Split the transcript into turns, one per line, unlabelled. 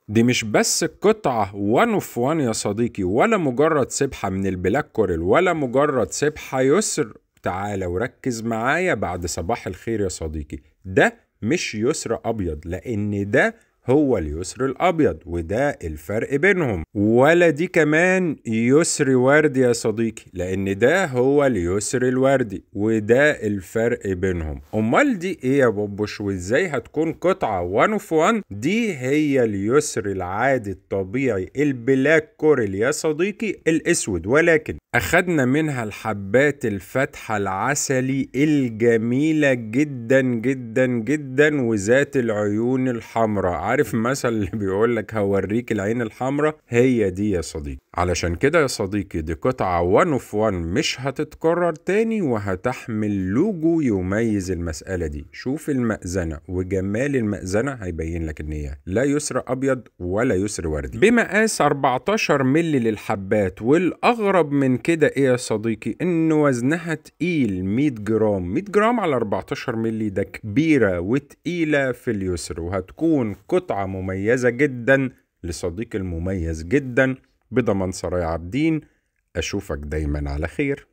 دي مش بس قطعة 1 of 1 يا صديقي، ولا مجرد سبحة من ال black coral، ولا مجرد سبحة يسر. تعالى وركز معايا بعد صباح الخير يا صديقي، ده مش يسر أبيض، لأن ده هو اليسر الأبيض وده الفرق بينهم. ولا دي كمان يسر وردي يا صديقي، لأن ده هو اليسر الوردي وده الفرق بينهم. أمال دي إيه يا بوبوش وإزاي هتكون قطعة 1 of 1؟ دي هي اليسر العادي الطبيعي ال black coral يا صديقي الأسود، ولكن أخدنا منها الحبات الفاتحة العسلي الجميلة جدا جدا جدا وذات العيون الحمراء. عارف مثل اللي بيقول لك هوريك العين الحمراء؟ هي دي يا صديقي. علشان كده يا صديقي دي قطعة 1 of 1 مش هتتكرر تاني، وهتحمل لوجو يميز المسألة دي. شوف المأذنة وجمال المأذنة هيبين لك ان هي لا يسر أبيض ولا يسر وردي، بمقاس 14 ملي للحبات. والأغرب من كده ايه يا صديقي؟ ان وزنها تقيل 100 جرام، 100 جرام على 14 ملي، ده كبيرة وتقيلة في اليسر، وهتكون قطعة مميزة جدا لصديق المميز جدا بضمان سرايا عابدين. أشوفك دايما على خير.